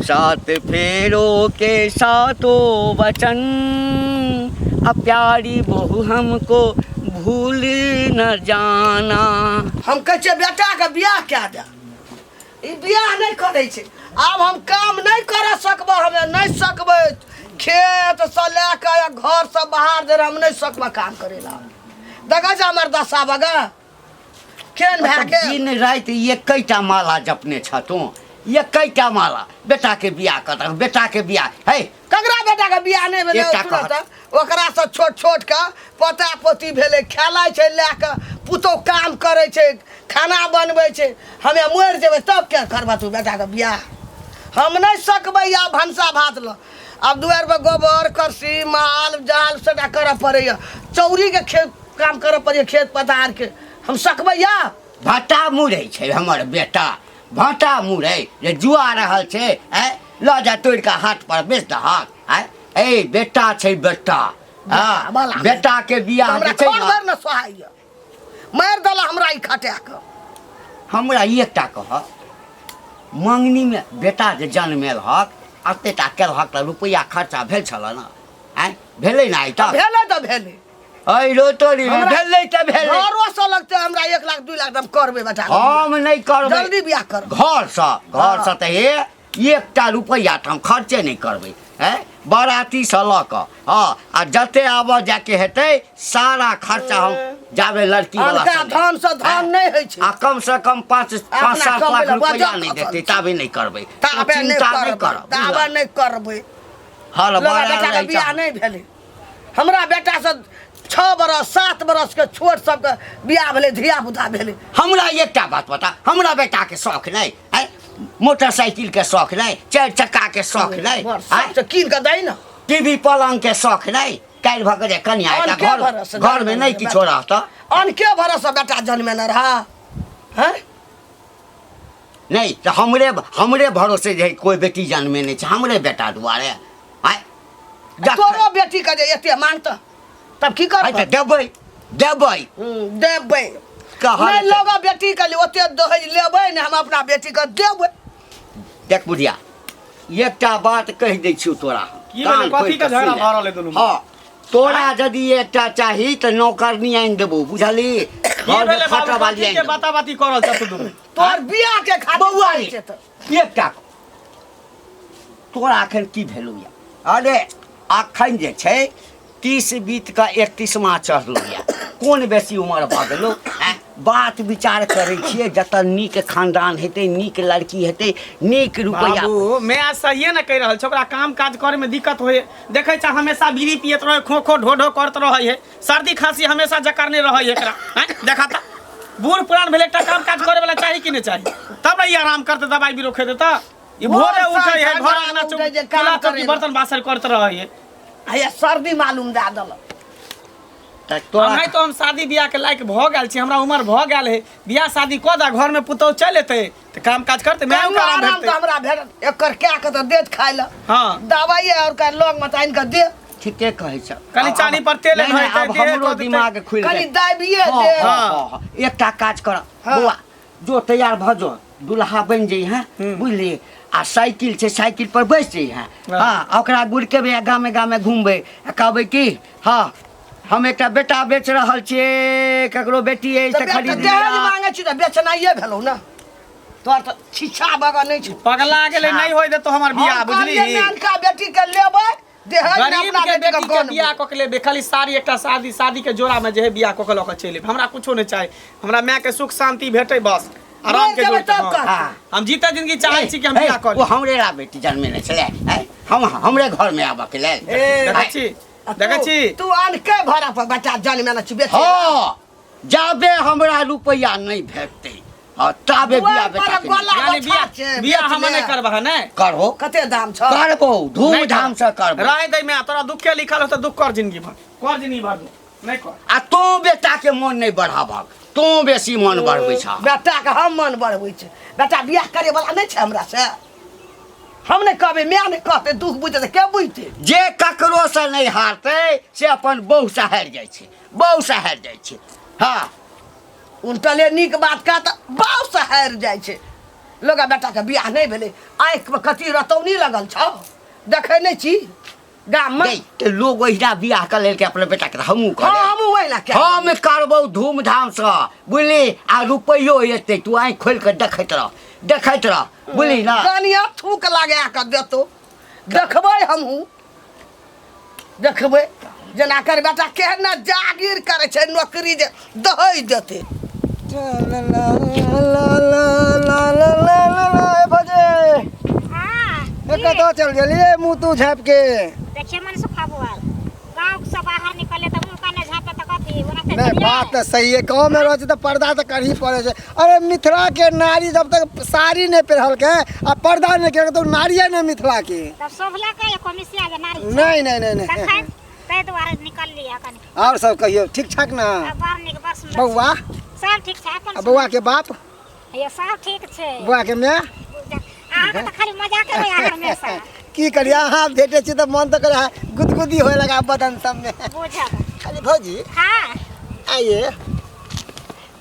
सात फेरो के सातो वचन, आ प्यारी बहू हमको भूल न जाना। हम कहै छियै बेटाके बियाह कए दे, ई बियाह नहि करै छै। आब हम काम नहि करऽ सकबै, हमे नहि सकबै खेतसँ लए कऽ या घरसँ बाहर धरि हम नहि सकबै काम करै लए। देखै छै हमर दशा बगा केहन भए गेल। दिन राति एकैटा माला जपने छ तू, एकैटा माला, बेटाके बियाह कर, बेटाके बियाह। है ककरा बेटाके बियाह नहि भेलै? एकटा सुनऽ कहत। तऽ ओकरासँ छोट छोट के पोता पोती भेलै, खेलाइ छै लए कऽ, पुतोहु काम करै छै, खाना बनबै छै। हमे मरि जेबै तब के करबह तू बेटाके बियाह? हम नहि सकबै आब भनसा भात लऽ। आब दुआरिपर गोबर करसी माल जाल सबटा करऽ पड़ैए, चौरीके खेत काम करऽ पड़ैए, खेत पथारके। हम सकबै आब? भाटा मुड़ै छै हमर बेटा, भाटा मुड़ै जे जुआ रहल छै। आँय, लऽ जा तोड़ि कऽ हाट पर बेच दहक। आँय, ए बेटा छै बेटा, हँ, बाला। बेटा के बियाह हमरा जे छै घर ने, भरि ने सोहाइए, मारि देला हमरा ई खटा कऽ। हमरा एकटा कह, मंगनीमे बेटा जे जन्मेलहक, एतेटा केलहक तऽ रुपैआ खर्चा भेल छल ने? आँय, भेलै ने आइ तक? भेलै तऽ भेलै। अइ रो तोरी हमरा- भेलै तऽ भेलै। घरो से लगतै हमरा 1 लाख 2 लाख तऽ हम करबै बेटा के। हम नहि करबै। जल्दी बियाह कर। घरसँ, घरसँ तऽ हे एकटा रुपैआ तऽ हम खर्चे नहि करबै। हैं, बरातीसँ लऽ कऽ, हँ, आ जते आबऽ जाके हेतै सारा खर्चा हम जाबे लड़की वाला अनका धन से धन नहि होइ छै। आ कम से कम पाँच अपना 5-7 कमबै लाख लए रुपैआ बजट नहि खसल देतै छै। ताबे नहि करबै। ताबे नहि चिंता नहि करबै, करब, ताबे बुझलह? नहि करबै। हल लगा बड़ा बेटाके रहै बियाह छै। नहि भेलै। हमरा बेटासँ 6 बरस 7 बरसके छोट सबके बियाह भेलै, धिया पुता भेलै। हमरा एकटा बात बता, हमरा बेटाके शौख नहि? आँय, मोटरसाइकिलके शौख नहि, 4 चक्काके शौख नहि, बड़ आँय? शौख छै, कीन कऽ दै ने। टीवी पलङ्गके शौख नहि? काल्हि भऽ गेलै कनिया एकटा अनके घर भरोसे घरमे नहि जन्मेने किछो बेटा। रहत। अनके भरोसे बेटा जन्मेने रहा हैं? नहि तऽ हमरे हमरे भरोसे जे कोइ बेटी जन्मेने छै हमरे बेटा दुआरे। आँय, तोरो बेटी के जे एते मांगत तब की करबै? तऽ देबै, देबै। देबै। कहल नहि तऽ- लगऽ बेटी के लिए ओते दहेज लेबै ने, हम अपना बेटी के देबै। देख बुढ़िया, एकटा बात कहि दै छियौ तोरा हम। की कान भेलै? कथी खोलि के कऽ झगड़ा सुनि ले। भऽ रहल अइ दुनू में? हँ, तोरा यदि एकटा चाही तऽ नौकरनी आनि देबौ, बुझली? की घरमे भेलै बाबू? खटऽ वाली कथी आनि के देबौ। बाता बाती कऽ रहल छह तू दुनू? तोहर बियाह के खातिर बौआ करै रे, छै तऽ। एकटा तोरा एखन की भेलौ यऽ? अरे अखन जे छै 30 बीत कऽ 31मा चढ़लौ यऽ, कोन बेसी उमर भऽ गेलौ? आँय, बात विचार करै छियै, जतऽ नीक खानदान हेतै, नीक लड़की हेतै, नीक रुपैआ। बाबू, मैं सहिए ने कहि रहल छी, ओकरा काम काज करे में दिक्कत होए। देखै छ हमेशा बीड़ी पियत रहे, खो खो ढो ढो करत रहे है, सर्दी खांसी हमेशा जकड़ने रहे है एकरा। आँय, देखा त बूढ़ पुरान भेलै, एकटा काम काज करे वाला चाही कि नहि चाही? तब ने ई आराम करते, दवाई बीरो खेते। तऽ ई भोरे भोर उठै है, साँझ घर अंगना उठै जे काम चूल्हा चौकी करै बर्तन बासन करत रहै है। हैया सर्दी मालूम दए देलक। तऽ तोरा नहि तो हम शादी बियाह के लायक भऽ गेल छी, हमरा उमर भऽ गेल है, बियाह शादी कऽ दे, घर में पुतहु चलि एतै तऽ काम काज करतै, मायो कहियो के आराम आराम तऽ भेटतै। हमरा भेटत एकर कए के तऽ देत खाय लए। हाँ। दवाइए और का लग में तऽ आनि कऽ दे। ठीके कहै छ। कनि चानी पर तेल नहि, नहि, धरतै, आब देह हमरो कऽ देतै। दिमाग खुलि कनि गेल। दाबिए हँ, दे। हँ, हँ, हँ। एकटा काज कर हाँ। बौआ, जो तैयार भऽ जो, दुल्हा बनि जइहें, बुझलियै? आ साइकिल छै, साइकिल पर बैस जइहें। हाँ। हँ, आ ओकरा गुड़केबै आ गामे गामे घुमबै आ कहबै कि हँ हम एकटा बेटा बेच रहल छियै, ककरो बेटी अछि तऽ तऽ खरीद दहेज लिअ। मांगै छी तऽ बेचनाइए भेलौ ने। तोहर तऽ छिछा बगऽ नहि छौ। पगला गेलै, नहि होय देतौ हमर बियाह, हम बुझली? कहलियै नानका बेटी के लेबै दहेज मे, गरीब अपना के बेटी के बेटी के गनबै। बियाह कऽ के लेबै, खाली साड़ी एकटा शादी शादी के जोड़ा में जे है बियाह कऽ के लऽ के चलि एबै। हमरा कुछो नहि चाही, हमरा माय के सुख शांति भेटै बस, आराम मरि के जेबै जोड़ तब के। कहतै। हाँ। हम जीते जिंदगी चाहै छी कि हम हे, बियाह कऽ ओ ली। हमरे ला बेटी जन्मेने छलै, हैं? हम हमरे घर में आबऽ के लेल। ए, देखै छी, आ देखै तू- छी। तू अनके भरा पर बच्चा जन्मेने छी बेचे। हँ, जाबे हमरा रुपैआ नहि भेटतै, हँ, ताबे बियाह दुआर बेटा पर के नहि। गोला यानी बछा बियाह छै, बियाह बेच हम ले। नहि करबह ने? करबो। कते दाम छौ? करबो, नहि धूमधाम करब। से करबो। रह दे मैं, तोरा दुखे लिखल हो तऽ दुख कर जिंदगी भर, कर जिंदगी भर, नहि कर। आ तों बेटा के मन नहि बढ़ाबक, तों बेसी मन बढ़बै छह। बेटा के हम मन बढ़बै छै? बेटा बियाह करे वाला नहि छै हमरा से। हम नहि कहबै, माय नहि कहतै, दुख बुझतै तऽ के बुझतै? जे ककरो से नहि हारतै से अपन बहू से हारि जाइ छै, बहू से हारि जाइ छै। हँ, उल्टले नीक बात कह तऽ बाउ से हारि जाइ छै। लोग बेटाके बियाह नहि भेलै आँखिमे कथी रतौनी लगल छौ देखै नहि छी गाममे नहीं तो लोग ओहिना बियाह कर लेलकै अपना बेटा के हमहूँ हाँ करे हमहूँ ओहिना कए हम करबौ धूमधाम से बुझली आ रुपैयो एतै तू आँखि खोलि कऽ देखैत रह देखैत रह बुझली ना कनिया थूक लगा कऽ देतौ देखबै हमहूँ देखबै जेना कर बेटा केहन ने जागीर करै छै नौकरी जे दहै देतै हाँ, कतऽ चल गेलियै मुँह तू झाँपि के देखिए मन सुखा बुआल गाँव से बाहर निकले तऽ मुँह काने झाँपे तऽ कथी ओना तऽ नहीं चलिए। बात तऽ सही है गाँव में रह तऽ पर्दा तऽ करही पड़े छै अरे मिथिला के नारी जब तक साड़ी नहीं पहिरलकै आ पर्दा नहीं केलकै तऽ ओ नारिये नहि मिथिला के तब शोभला के एको मिसिया जे नारी छै। नहीं नहीं नहीं नहीं तखन ताहि दुआरे निकललियै कनि और सब कहियौ ठीक ठाक ना आ बड़ नीक बड़ सुन्दर बौआ छै। सब ठीक छै अपन आ बौआ के बाप ये सब ठीक छै बौआ के माय अहाँके तऽ खाली मजाके होइए हमेशा की करिए अहाँ भेटे छी तऽ मन तऽ करे गुदगुदी होए लगा बदन सब में बुझब अरे भौजी हाँ आइए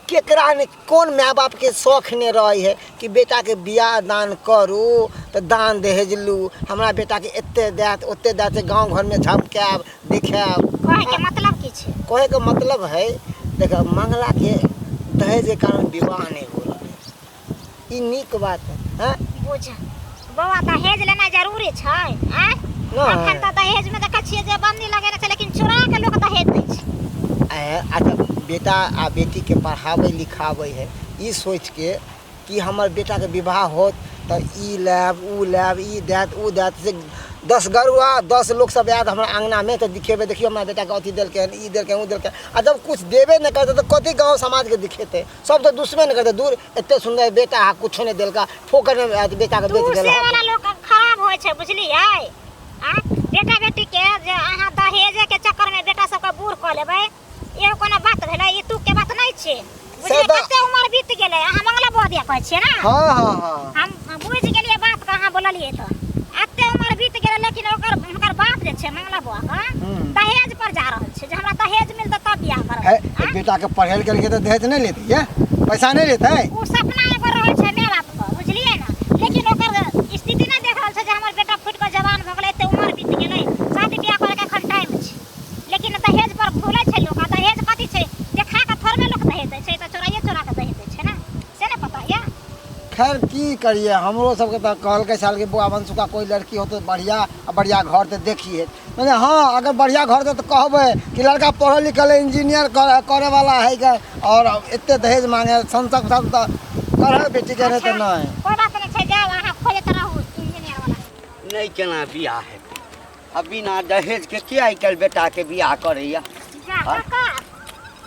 केकरा ने कोन माय बाप के शौख ने रहे है कि बेटा के बियाह दान करू तऽ दान दहेज लू हमरा बेटा के एते देत ओते देत से गाँव घर में झमकायब देखायब कहैके मतलब की छै कहे के मतलब है देख मंगला के दहेज के कारण विवाह नहीं हो रहा है ई नीक बात है हैं? बुझ बौआ दहेज लेनाइ जरूरी छै आँय नहि। अखन तऽ दहेजमे देखै छियै जे बन्दी लगेने छै लेकिन चोरा के लोक दहेज दै छै अच्छा बेटा आ बेटीके पढ़ाबै लिखाबै है ई सोचिके कि हमर बेटाके विवाह होत तऽ ई लायब ओ लायब ई देत ओ देत से 10 गरुआ 10 लोक सब आयत हमरा अङ्गनामे तऽ दिखेबै देखियौ हमरा बेटाके अथी देलकै हन ई देलकै ओ देलकै आ जब किछु देबे नहि करतै तऽ कथी गाँव समाजके दिखेतै सब तऽ दुश्मन करतै दूर एते सुन्दर बेटा है कुछो नहि देलका फोकर बेटाके बेच दूसरे देलक वाला लोक खराब होइ छै बुझलियै आ बेटा बेटी के जे अहाँ दहेजे के चक्कर में बेटा सबके बूढ़ कऽ लेबै एहो कोनो बात भेलै ई तू के बात नहि छै बुझलियै तऽ- कते उमर बीत गेलै अहाँ मंगला बह दिया कहै छियै ने हाँ हाँ हाँ हम बुझि गेलियै बात के अहाँ बोललियै तऽ एते उमर बीत गेलै लेकिन ओकर हुनकर बाप जे छै मंगला बुआ के दहेज पर जा रहल छै जे हमरा दहेज मिलतै तब बियाह करब है तऽ बेटाके पढ़ै लए गेलकै तऽ दहेज नहि लेतै ये पैसा नहि लेतै ओ सपना एगो रहै छै माय बाप के बुझलियै ने लेकिन ओकर स्थिति नहि देख रहल छै जे हमर बेटा फुटि कऽ जवान भऽ गेलै एते उमर बीत गेलै शादी बियाह करैके एखन टाइम छै लेकिन दहेज पर भूलै छै लोक आ दहेज कथी छै देखा कऽ थोड़बे लोक दहेज दै छै तऽ चोराइए चोरा कऽ दहेज दै छै ने से नहि पता यऽ खैर की करिए हमरो सबके तऽ कहलकै साल के बौआ वंशुका कोई लड़की हो तो बढ़िया आ बढ़िया घर तऽ देखिए मैंने हाँ अगर बढ़िया घर तऽ कहबै कि लड़का पढ़ल लिखल है इंजीनियर करे वाला है के और एते दहेज मांगे संसद सब तऽ करह बेटी के नहीं तऽ नहीं कोई बात नहीं छै जाओ अहाँ खोजैत रहू इंजीनियर वाला नहि केना बियाह हेतै आ बिना दहेज के के आइ काल्हि बेटाके बियाह करैया जा हाँ? काका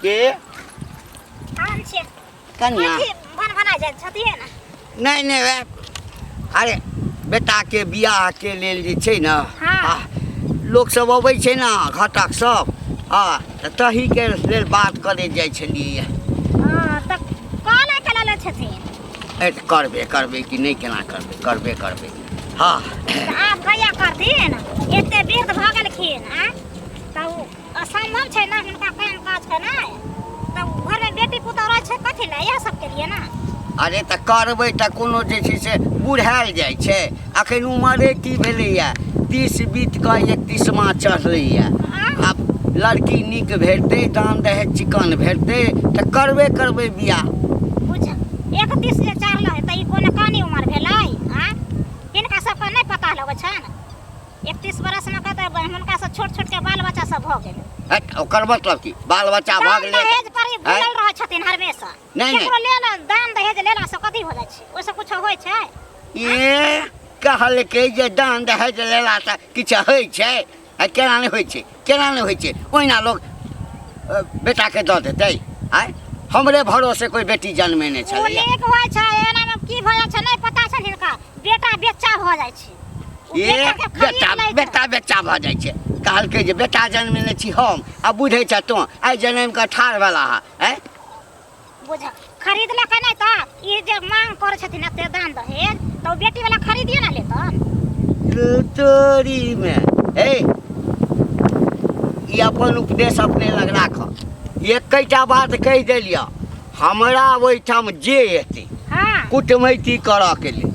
के आम छै कनिया कथी भन भना जाइ छथिए ने नहि नहि वएह अरे बेटाके बियाहके लेल जे छै ने हाँ। आ, लोक सब अबै छै ने घटक सब हँ तऽ तहीके लेल बात करै जाइ छलियै हँ तऽ कहले के लेले छथिन ए तऽ करबे करबै कि नहि केना करबै करबे करबै हँ तऽ आब कहिया करथिन एते वृद्ध भऽ गेलखिन आँ तऽ ओ असम्भव छै ने हुनका काम काज केनाइ तऽ घरमे बेटी पुतहु रहै छै कथी लए इएह सबके लिए ने अरे तऽ करबै तऽ कोनो जे छै से बुढ़ायल जाइ छै अखन उमरे की भेलैए 30 बीत कऽ 31मा चढ़लैए आब लड़की नीक भेटतै दान दहेज चिकन भेटतै तऽ करबे करबै बियाह बुझ 31 जे चढ़ल है तऽ ई कोनो कानी उमर भेलै आँ हिनका सबके नहि पता लगै छनि 31 बरस में कहते हुनका से छोट छोट के बाल बच्चा सब भऽ गेल हट, ओकर मतलब की बाल बच्चा भऽ दान गेलै दहेज पर ही आँय? भूलल रहै छथिन हमेशा नहि, नहि। केकरो लेल दान दहेज लेला से कथी हो जाइ छै ओहिसँ कुछो होइ छै ए कहलकै जे दान दहेज लेलासँ किछु होइ छै आ केना नहि होइ छै केना नहि होइ छै ओहिना लोक बेटाके दऽ देतै आँय हमरे भरोसे कोइ बेटी जन्मेने ओ छलैया नीक होइ छै एना मे की भऽ जाइ छै नहि पता छै हिनका बेटा बेच्चा भऽ जाइ छै ओ ए बेटाके खरीद बेटा लै छै। बेटा बेच्चा भऽ जाइ छै कहलकै जे बेटा जन्मेने छी हम आ बुझै छ तोँ आइ जनमि कऽ ठाढ़ भेला हँ आँय बुझ खरीदलकै नहि तऽ ई जे मांग करै छथिन एते दान दहेज तऽ ओ बेटी वाला खरीदिए ने लेतन तोरीमे हे ई अपन उपदेश अपने लग राख एकेटा बात कहि देलियऽ हमरा ओहिठाम जे एतै हाँ। कुटमैती करऽ के लेल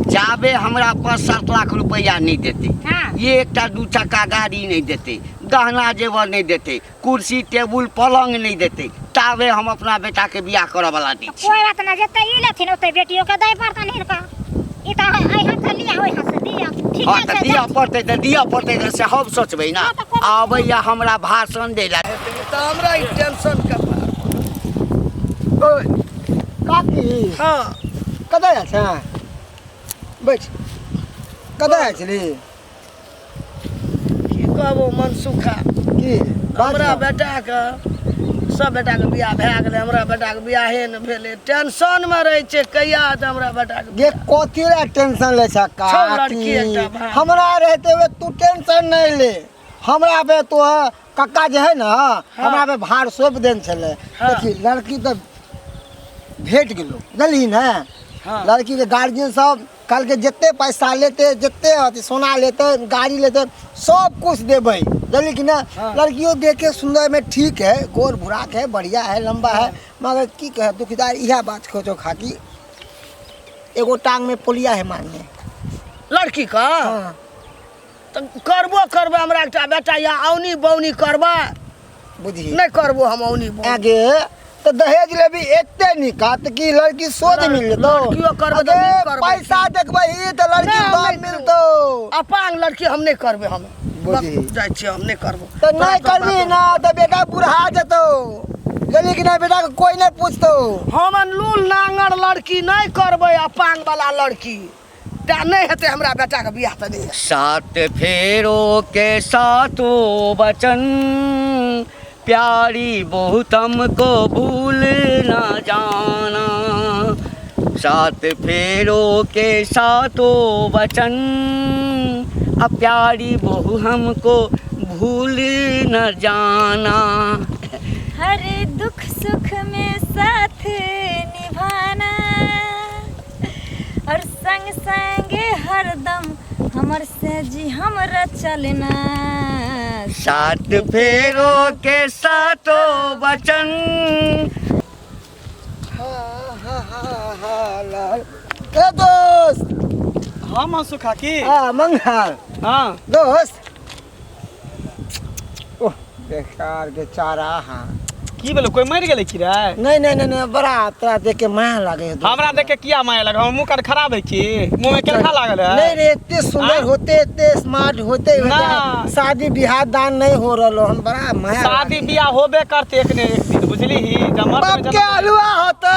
जाबे हमरा 5-7 लाख रुपैआ नहि देतै, हाँ। एकटा 2 चक्का गाड़ी नहि देतै, गहना जेवर नहि देतै, कुर्सी टेबुल पलङ्ग नहि देतै, ताबे हम अपना बेटाके बियाह करऽवला नहि छी। कोई बात नहि, जते ई लेथिन ओते बेटियो के दै पड़तनि हिनका। ई तऽ एहि हाथ से लिअ ओहि हाथ से दिअ। ठीक हँ तऽ छै, दिअ पड़तै, तऽ दिअ पड़तै, तऽ से हम सोचबै ने। हँ, तऽ कोनो- आबैया हमरा भाषण दै लए। तऽ हमरा ई टेंशन के पार। ओए, काकी। हँ। कतऽ जाइ छै? बैठ, कतऽ जाइ छली? की कहबो मनसुखा। की बात? हमरा बेटाके, सब बेटाके बियाह भए गेलै, हमरा बेटाके बियाहे नहि भेलै। टेंशनमे रहै छै कहिया हेतै हमरा बेटाके गे कथी लए टेंशन लै छ छौ लड़की काकी? एकटा भाय। हमरा रहते हुए तू टेंशन नहीं ले। हमरा पे तो कक्का जे है ना, हमरा पे भार सौंप देने छलै। हाँ। देखी, लड़की तऽ भेट गेलो, बुझलही ने? हाँ। लड़की के गार्जियन सब कहलकै जते पैसा लेते, जते अथी सोना लेते, गाड़ी लेते, सब कुछ देबै, बुझलही कि ना? हाँ। लड़कियों देखे सुंदर में ठीक है, गोर भुराक है, बढ़िया है, लंबा है, मगर की कहे दुखीदार इएह बात खोजो खाकी, एगो टांग में पोलिया है मारने। लड़की के? हाँ। तऽ करबो करबै, हमरा एकटा बेटा या औनी बौनी करबै। बुझी नहि करबो हम औनी बौनी। आगे तऽ दहेज लेबी एते निकात कि लड़की सोझ मिल जेतौ। लड़कियो करबै तऽ अगे नहि करबै। पैसा देखबै तऽ लड़की नहि, हम बाप नहि मिलतौ। अपांग लड़की हम नहि करबै हम। बुझी। जाइ छियै, हम नहि करबो। तऽ नहि करबी ना तऽ बेटा बुढ़ा जेतौ, बुझली कि नहि? बेटा के कोई नहि पूछतौ। हम लूल नांगर लड़की नहि करबै, अपांग वाला लड़की तें नहि हेतै हमरा बेटाके बियाह तऽ नहि हेतै। सात फेरो के सातों वचन, प्यारी बहुत हमको भूल ना जाना। सात फेरो के सातों वचन, अब प्यारी बहू हमको भूल न जाना। हर दुख सुख में साथ निभाना और संग संगे हरदम हमर से जी हमरा चलना। सात फेरो के सातों वचन। ए दोस्त। हाँ मनसुखा, की? हाँ मंगल। हाँ। दोस्त, ओह बेकार बेचारा। हाँ। की भेलो, कोई मरि गेलै की रे? नहीं नहीं नहीं नहीं, बड़ा तोरा देख के माया लागे है दोस्त। हमरा देख के किया माया लगे? हमर मुँह कर खराब है की? मुँह में केलखा लागल है? नहीं रे, इतने सुंदर आँय? होते, इतने स्मार्ट होते हुए ना। शादी बियाह दान नहीं हो रहा, हम बड़ा माया शादी लागे। बियाह होबे करते एक ने एक दिन, बुझली ही जब मर्द में बाप के जन्म- हलुआ होतो,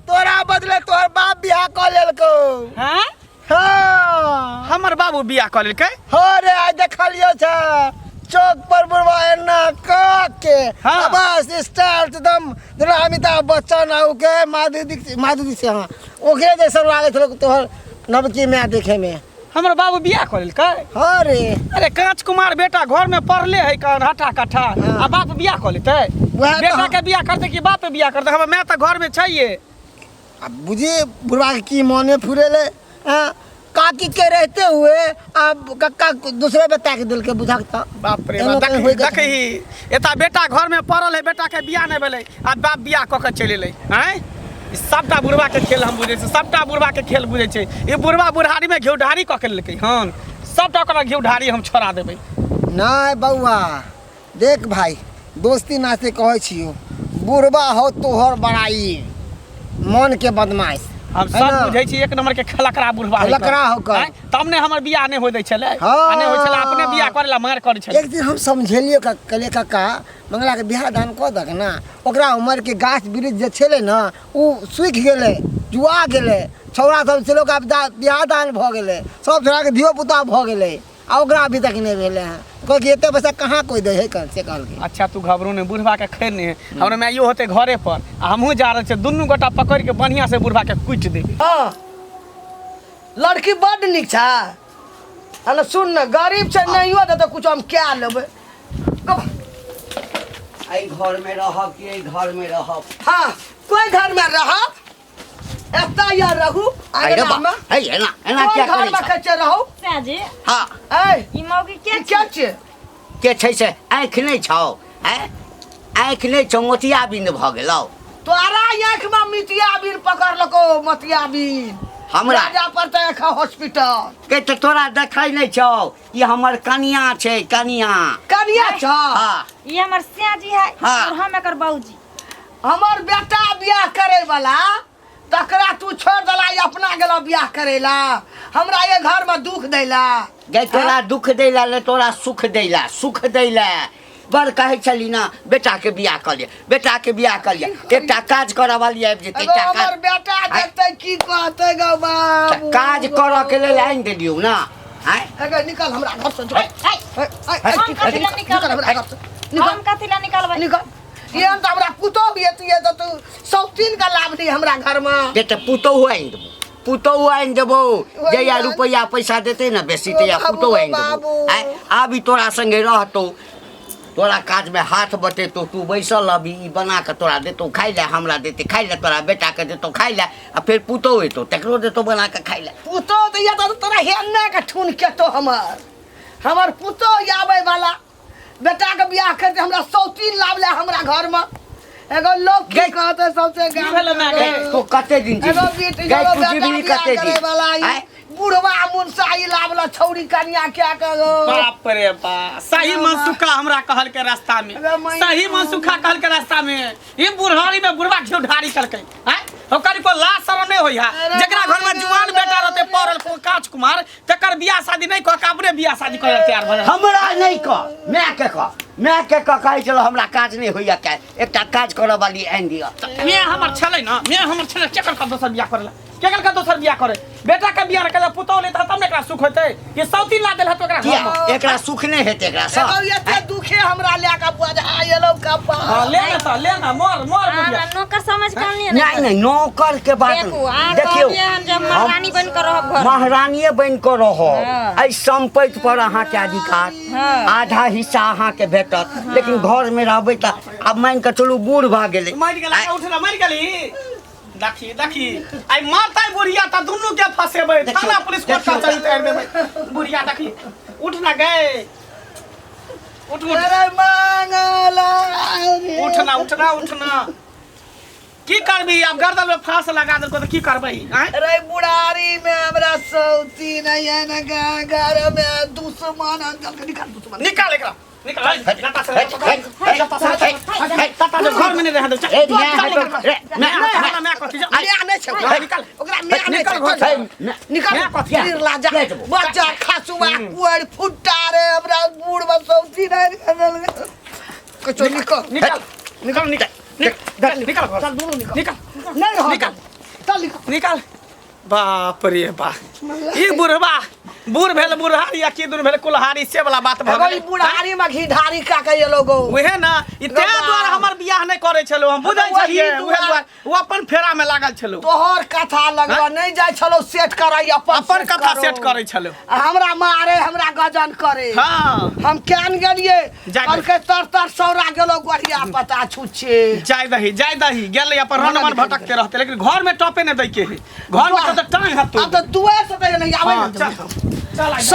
तोरा बदले तोहर बाप बियाह कऽ लेलको। हैं? हाँ। हमर बाबू बियाह कऽ लेलकै? हाँ रे, आइ देखलियो छ चौक पर बुढ़वा एना कऽ के। हाँ। आ बस स्टाइल एकदम जेना अमिताभ बच्चन आ के माधुरी दीक्षित, माधुरी दीक्षित, हाँ ओकरे जैसन लागै छलो तोहर नवकी माय देखे में। हमर बाबू बियाह कऽ लेलकै? हाँ रे। अरे कांच कुमार बेटा घर में पढ़ले है कन हटा कट्ठा, हाँ। आ बाप बियाह कऽ लेतै? वएह तऽ बेटा हम- के बियाह करतै कि बाप बियाह करतै? हमर माय तऽ घर में छैहे। अब बुझी बुढ़वा के की मन में फुरेले, हाँ? काकी के रहते हुए अब कक्का दूसरे पे ताक दिल के बुझा के बाप रे एनो बाप, कहीं होई देखी देखही एता बेटा घर में पड़ल है, बेटा के बियाह नहीं भेलै आ बाप बियाह कऽ के चलि एलै। आँय, ई सबटा बुढ़वा के खेल हम बुझै छी, सबटा बुढ़वा के खेल बुझै छै। ई बुढ़वा बुढ़ारी में घिउ ढारी कऽ के लेलकै हन, सबटा ओकरा घिउ ढारी हम छोड़ा देबै। नहीं बउआ, देख भाई, दोस्ती नाते कहै छियो, बुढ़बा हो तोहर बड़ाई मन के बदमाश। हम है सब ना? बुझै छी, एक नंबर के खलकरा बुढ़वा है। खलकरा होकर। आँय, तब ने हमर बियाह नहि होइ दै छलै। हाँ। आ नहि होइ छलै, अपने बियाह करै ला मारि करै छलै। एक दिन हम समझेलियो, कहलियै कक्का मंगला के बियाह दान कऽ दक ना, ओकरा उमर के गाछ वृक्ष जे छलै ने ओ सूखि गेलै, जुआ गेलै, छौड़ा सब छलै ओकरा बियाह दान भऽ गेलै, सब छौड़ाके धियो पुता भऽ गेलै आ ओकरा अभी तक नहि भेलै हँ। कहलकै एते पैसा कहाँ कोइ दै है से कहलकै। अच्छा तू घबरो नहि, बुढ़वा के खैर नहि है, हमरा माइयो होतै घरे पर आ हमहूँ जा रहल छियै, दुनू गोटा पकड़ि के बढ़िआँ से बुढ़वा के कुटि देबै। हाँ लड़की बड्ड नीक छै। अरे सुन ने, गरीब छै, नहियो देतै कुछो हम कए लेबै। एहि घरमे रहब कि एहि घरमे रहब? हाँ कोइ घरमे रहब, एतऽ या रहू अरे बा, आंगनामे। है एना एना कोइ किया करै घरमे छह? कहै छै रहू। साजी। हाँ। ऐ, ई मौगी के ई के छियै? के छै से आँखि नहि छौ? आँय, आँखि नहि छौ, मोतियाबिंद भऽ गेलौ। तोरा आँख में मितिया बिन पकड़लको मतिया बिन। हमरा? जा पड़तै एखन हॉस्पिटल। के तऽ तोरा देखै नहि छौ, ई हमर कनिया छै, कनिया। कनिया छौ? हाँ। ई हमर सियाजी है। हाँ। और हम एकर बाबूजी। हमर बेटा बियाह करे वाला तकरा तू छोड़ देला, ई अपना गेला बियाह करेला, हमरा ये घर में दुख देला। गे तोरा दुख दैला ले, तोरा सुख दैला, सुख दैला। बड़ कहै छली ना बेटा के बियाह कऽ लिअ, बेटा के बियाह कऽ लिअ, एकटा काज करऽ वाली आबि जेतै। एगो एकटा हमर काज बेटा आँय? देखतै की कहतै गौ बाबू। काज करऽ के लेल आनि देलियौ ना। आँय? एगो निकल हमरा घर से, जो। है, ए, ए, ए, हम कथी ला निकल निकलबै? हमरा घर से, निकल। हम कथी ला निकलबै? निकल। एहन तऽ हमरा पुतोह भी एतियै तऽ तू सौतीन के लाभ दी हमरा घर में। जे तऽ पुतोहु आनि देबौ, पुतोहु आनि देबौ। ओहि जहिया बात। रुपैआ पैसा देतै ने बेसी ओ तहिया बाबू, पुतोहु आनि देबौ। बाबू। आँय, आब ई तोरा संगे रहतौ, तोरा काजमे हाथ बटेतौ, तू बैसल रहबी, ई बना कऽ तोरा देतौ खाइ लए, हमरा देतै खाइ लए, तोरा बेटाके देतौ खाइ लए, आ फेर पुतोहु एतौ तकरो देतौ बना कऽ खाइ लए। पुतोह तऽ तऽ तोरा हेन्ने के ठुन केतौ। हमर हमर पुतोह आबै वाला बेटाके बियाह करते हमरा सौतीन लाबले हमरा घरमे। एगो लोग की गै। कहते सबसे की भेलै माय गै? तू कते दिन एगो जीबी? बेटी गै, एगो तू बेटा जीबी बियाह कते दिन? करे वाला ई आँय? बुढ़वा मुनसा ई लाबला छौरी कनिया क्या करो। बाप रे बाप, सही मनसुखा हमरा कहल के रास्ता में, अरे मैया। सही मनसुखा कहल के रास्ता में ई बुढ़ारी में बुढ़वा घिउ ढारी करके हैं, ओकर को लाज शरम नहीं होई है। अरे जेकरा घर में मैया, जुआन बेटा रहते पड़ल को कांच कुमार तकर बियाह शादी नहीं कह के अपने बियाह शादी करे तैयार भऽ जाइ। हमरा नहीं कह, माय के कह, माय के कह, कहै छल हमरा काज नहीं होइया, के एकटा काज करऽ वाली आनि दिअ। तऽ मैं हमर छलै ना, मैं हमर छलै, केकर का दोसर बियाह करेला, केकर का दोसर बियाह करे? बेटा के बियाह करे पुतौह ले तब ने एकरा सुख होतै। ये सौतीन ला देल हत ओकरा किया घर में। एकरा सुख नहीं हेतै एकरा सब? एगो एते दुखे हमरा लए कऽ बजा एलौ कपार। हाँ, ले ना तऽ, ले ना, मर, मर अहाँ बुढ़िया। हमरा नौकर समझ के आनलियै ने? नहीं नहीं, नौकर के बात देखू, अहाँ देखियौ, कहलियै हन जे हम महारानी बनि कऽ रहब घर में। महारानिये बनि कऽ रहब। हाँ। एहि सम्पत्ति पर अहाँके अधिकार, हाँ। आधा हिस्सा अहाँके भेटत, लेकिन घर में रहबै तऽ आब मानि कऽ चलू बूढ़ भऽ गेलै। मरि गेला, उठ ना, मरि गेली। देखी देखी, आइ मारतै बुढ़िया तऽ दुनू के फसेबै, देखियौ, थाना पुलिस कोर्ट देखियौ। कचहरी उतारि देबै। बुढ़िया देखी, उठ ना गए, उठ उठ। अरे मांगला रे। उठ ना, उठ ना, उठ ना। की करबी आब? गर्दन में फांस लगा देलको तऽ की करबै? आँय? अरे बुढ़ारी में हमरा सौती नहीं है ना, घर में दुश्मन अंकल के निकाल दुश्मन। निकाल एकरा, निकाल। हट, लता से हट, हट, हट, लता से हट, हट, लता से घर में नहीं रह दे। चल, ए, चल, न्याय चल, है तो- निकाल। ए, न्याय न्याय है, न्याय कथी? चल, म्या नहीं छै ओकरा। निकाल। ओकरा म्या नहीं निकाल छै, घर चल, से। निकाल। म्या कथी? निर्लाजा ले जेबो। बच्चा खसुआ कुआर फुट्टा रे, हमरा बूढ़ में सौती नहीं कछो। निकल निकाल निकाल निकाल निकाल निकाल घर चल दुनू निकल। निकाल। नहीं रह निकाल। चल निकल। निकाल। बाप रे बाप, ई बुढ़बा बूढ़ भेल बुढ़हारी आ की दूर भेल कुल्हारी, से वाला बात भऽ एगो ई गेलै। बुढ़ारी में घी ढारी का के एलो गो। उहे ना, ई तें दुआरे हमर बियाह नहि करै छलौ, हम बुझै वही छलियै। उहे दुआरे। दुआरे ओ अपन फेरा में लागल छलौ। तोहर कथा लगवा नहीं जाय छलो सेट कराई, अपन अपन कथा करो। सेट करै छलौ। आ हमरा मारे, हमरा गजन करे। हाँ। हम केन गेलिए? जा कहलकै तर तर सौरा गेलो गोढ़िया पता छुच्छे। जाय दही, जाय दही, गेलै अपन रन मन भटकते रहते, लेकिन घर में टपे नहि दै के है। घर में तऽ टांग हतो। अब तऽ दुए से तऽ नहीं आबै हाँ, ने। चल चल। सौ